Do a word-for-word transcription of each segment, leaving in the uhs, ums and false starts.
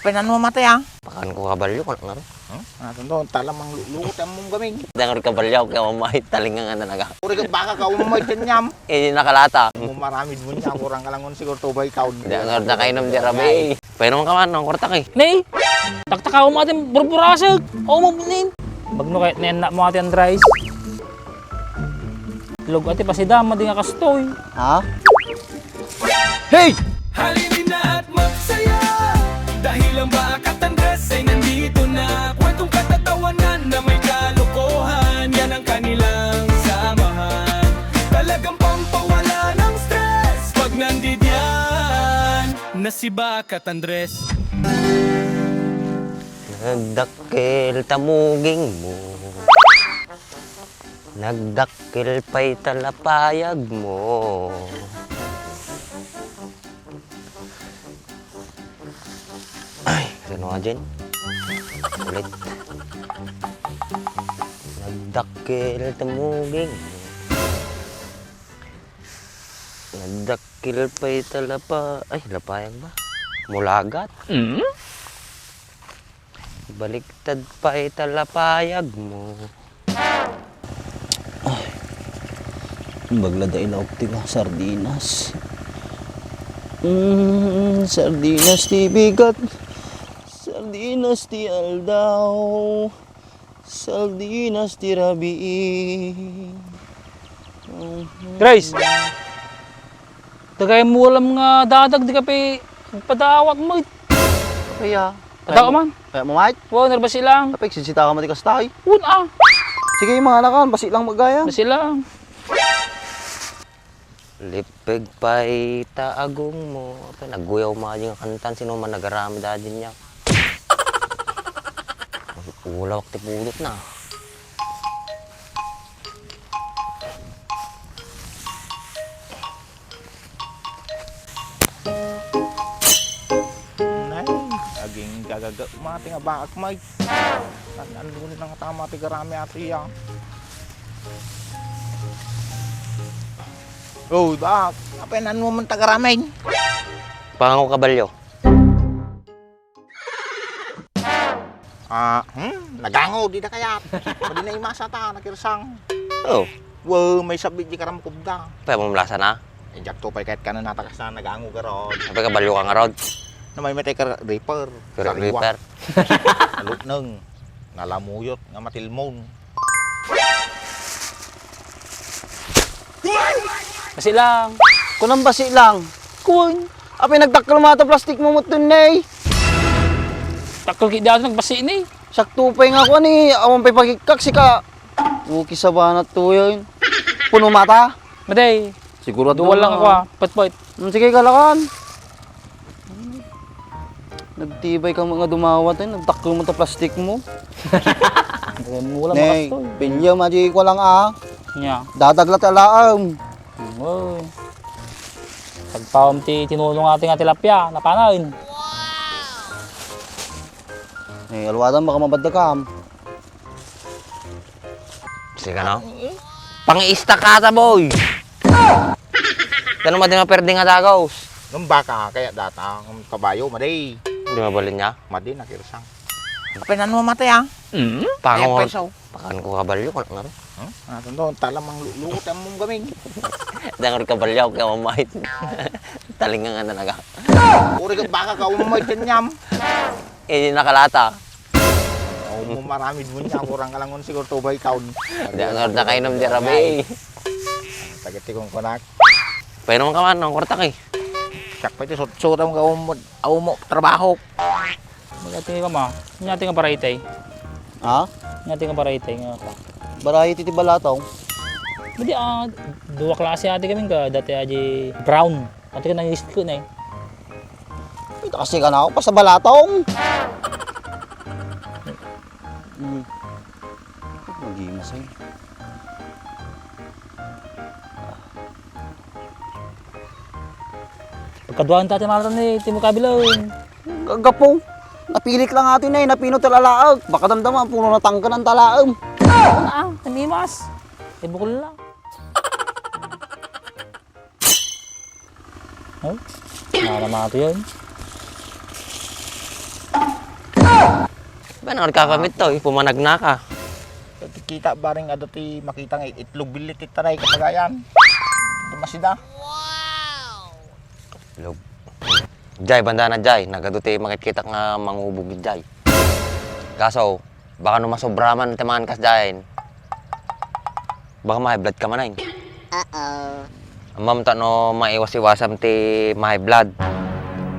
Pinanwa mati, ah. Pakan ko kabalyo, kung ano. Hmm? Ano to? Talamang luluko, tayo mong gaming. Dangor kabalyo, kaya mamahit, talinga nga nanaga. Uri ka baka ka, umay kanyam. Eh, nakalata. Mo maramid mo niya, kurang ka lang siguro tubay kaon. Dangor na kayo nam di rabi. Painom ka man, ang kwarta kay. Nay, taktaka mo ating burburasag. O mo, nin. Bagno kay, nen na mo ating Andres. Log ati pasidama di nga kastoy. Ha? Hey! Halina't magsaya dahil ang Bakat Andres ay nandito na. Kwentong katatawanan na may kalokohan, yan ang kanilang samahan. Talagang pampawala ng stress pag nandidiyan na si Bakat Andres. Nagdakkel tamuging mo. Nagdakkel pay talapayag mo. Ay, sino nga dyan? Ulit. Nagdakkel tamuging mo. Nagdakkel pay talapa-, ay, lapayag ba? Mulagat. Mm? Baliktad pay talapayag mo. Ay, bagla da ilaok ti sardinas. Mm, sardinas ti bigat. Sardinas ti aldaw. Sardinas ti rabii. Grace! Tagay mo alam nga dadag, di ka pa padawat mo. Kaya, Tao man. Kaya mo, mate? Wow, narbasi lang. Kapag sinsita ka, mati kastay. Un, ah. Sige, mga anakan, basi lang magaya. Basi lang. Lipeg pay ta agong mo. Apay, nagguyaw mo nga kantan, sino man nagaramid adin niya. Ulawak ti pudot na. Nay, aging gagaga, mati nga baak, may. An-, an-, ano na nga tama ti garami ati, ah. Oh, ba, apay, ano man tagaramin? Pangaw kabalyo. Ah, hmm, nagango, di da kayat. Pwede na imasa ta, nakirsang. Oh. Wow, may sabit di karamkubda. Pay mo mlasa na? Eh, jakto pay kahit kanan natakas na nagango garod. Apay kabalyo ka nga rod? Na may matay ka reaper. Ka Sariwa. Reaper. Nalutneng. Nalamuyot nga matilmon. Basi lang. Kunam basi lang. Kun. Apay nagtakkel mo ata plastik mo muttun, Nay. Takkel ki dati nagbasi ni. Sakto pay nga kuan ni, awan pay pagikkak sika. Uki sabana to yun. Puno mata. Maday. Siguro duwa lang ako, ah. Pait-pait. Hmm, sige, kalakan. Nagtibay ka nga dumawat, eh. Nagtakkel mo ta plastik mo. Mula Nay, makastoy. Pilya, maji ko lang, ah. Nya. Dadag la ti alaem. Oy. Tagpaom ti tinulong ati nga tilapia, napanaen. Nay, alwadan, baka mabadda kam. Sige, no? Pangiista ka ta, boy! Tano madi maperde nga dagos? Nung baka, kaya data, nung kabayo, madi. Di mabalin niya? Madi, nakirsang. Kapinan mo mati, ah? Mm? Pango, Kaya peso. Pakan ko kabalyo, kung ano? Hmm? Ano to? Talamang lu-, lukot ang mong gaming. Dangor kabalyo, kaya mamahit. Talinga nga talaga. Uri ka baka ka umay kanyam. Eh, nakalata. Oh, mo maramid mo niya, kurang ka lang siguro tubay kaon. Di, ang na kainom di rabi. Tagati kong kunak. Painom ka man, ang kwarta kay. Siyak pa iti sutsuram ka umo, umo, trabaho. Magati ka ma, nya ti nga variety. Ha? Nya ti nga variety nga pa. Variety ti balatong. Hindi, ah, duwa klase ati kami ka, dati aji brown. Ati ka nang isko na eh. Ito kasi ka na ako, basta balatong. Hmm. Magimas eh. Pagkaduan ta ti malatan ni Timo Kabilon. Gagapo. Napilik lang atin eh, napino ti lalaag. Baka damdama, puno na tangka ng talaam. Ah, namimas. Ibukol lang. Oh? Nana mato yun. Ba, nangad ka pamit to, eh, pumanag na ka. Iti kita, bareng adu ti makita nga it-, itlog billit ti taray, kapagayan. Dumasida. Itlog. Jay, banda na, Jay. Nagadu ti makitkitak nga mangubog, Jay. Kaso, baka no masobra man ti mangan kas Jay. Baka ma-high blood ka man, ay. Uh-oh. Ammom ta no maiwas-iwasam ti ma-high blood.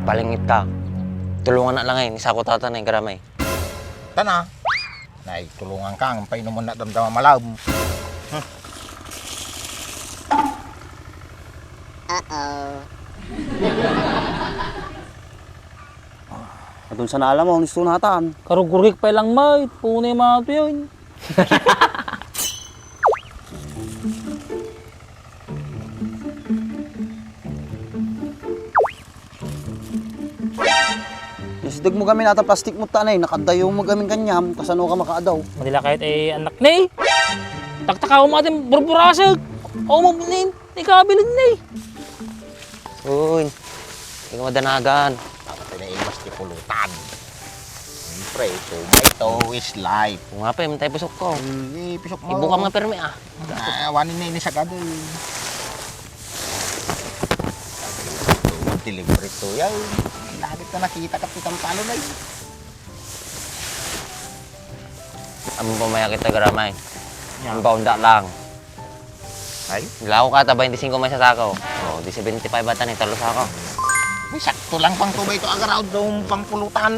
Palingit ka. Tulungan na lang, ay. Ni sako tata na, garamay. Tana. Nay, tulungan ka. Ang painuman na damdama malam. Hmm. Uh-oh. Adun sana alam mo, nisto natan. Karugurgik pa ilang may. Punay mga tuyo, eh. Isideg mo kami nata plastik mo tanay, nakadayo mo kami kanyam, kasano ka makaadaw? Madila kahit ay anak ni. Taktakawon mo ating burburasag. O mo ni, ni kabilin ni. Uy, ikaw madanagan. Dapat na imas ti pulutan. Siyempre, tomato is life. Kung nga pa, yung tayo pusok ko. Eh, pisok mo. Ibukam nga permi, ah. Ah, wani na ini sagado, eh. Delivery to, yaw. Lagi ka nakita ka pitang talo na, eh. Ang pamaya kita, garamay. Yeah. Ang paunda lang. Ay? Lao ka, ta twenty-five may sa sako. O, di seventy-five ata ni, talo sako. Uy, sakto lang pang tubay to, agaraw, dong pang pulutan.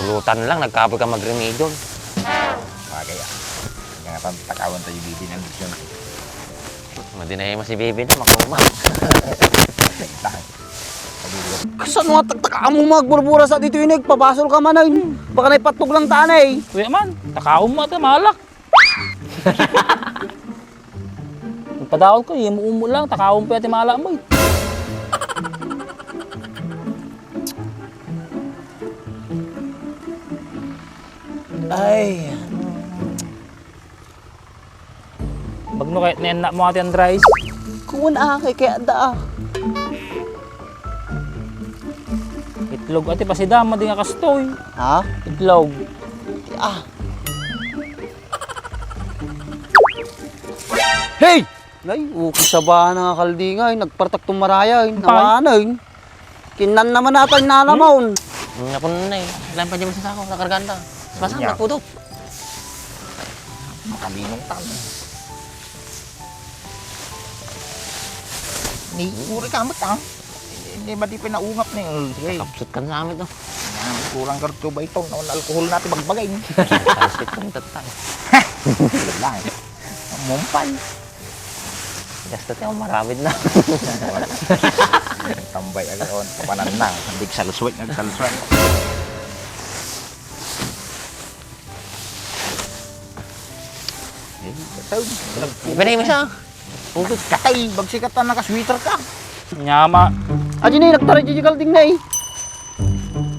Pulutan lang, nagkapoy ka magremedyo. Bagay, ah. Nga nga, takawan tayo, bibi, ng bisyon. Madi na yung si bibi na, makauma. Kasano nga taktak amo magburbura sa dito, inig? Pabasol ka man, ay. Baka na ipatog lang taan, ay. Kuya man, takaon mo ata, malak. Padaon ko, imo-umo lang, takaon pa ti mala mo, eh. Ay. Bagno kayat ni anak mo, Ate Andres? Kuwan, ah, kay kaya da, ah. Itlog, ate, pasidama, di nga kastoy. Ha? Itlog. Ah. Hey! Nay, ukis sa bana nga kaldingay, nagpartak tumarayan, nawanan. Kinan naman ata yung nalamaon. Hmm? Ang napun na eh. Kailangan pa dyan sa sako, nakargaan ta. Basta nagpudot. Makalinong tao. Ni, uri ka, mat, ah. Hindi ba di pinaungap ni? Oh, sige. Kapsut kan sa amin, no? Yan, kulang ka rito ba ito? Naon alkohol natin, bagbagay. Kapsut kan tatang. Wala, eh. Mumpay. Basta tayo, maramid na. Tambay, agaon, kapanan na. Hindi salusway, nagsalusway. Eh, tawag. Iba na yung isa. Putut, katay, bagsikat na naka-sweater ka. Nyama. Adi na, nagtaray di kalding na eh.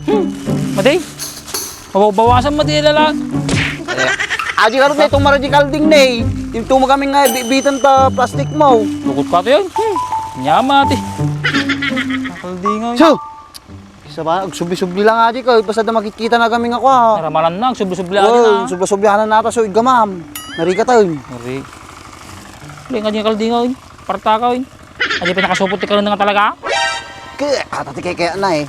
Hmm. Madi. Mababawasan mo di lala. Adi karon na itong mara di kalding na eh. Yung tuma kami nga bibitan ta plastic mo. Lukot ka to yun. Hmm. Nyama, ati. Kaldingan. So, Isa ba? Agsubli-subli lang adi ka. Basta da makikita na kami nga kwa. Naramalan na, agsubli-subli adi na. Subla-sublianan nata, so, igamam. Narikatan. Nari. Uli nga di nga kaldingaw, eh. Parta ka, eh. Adi pa nakasupot ti karunungan talaga? Kaya, ata ti kaya na, eh.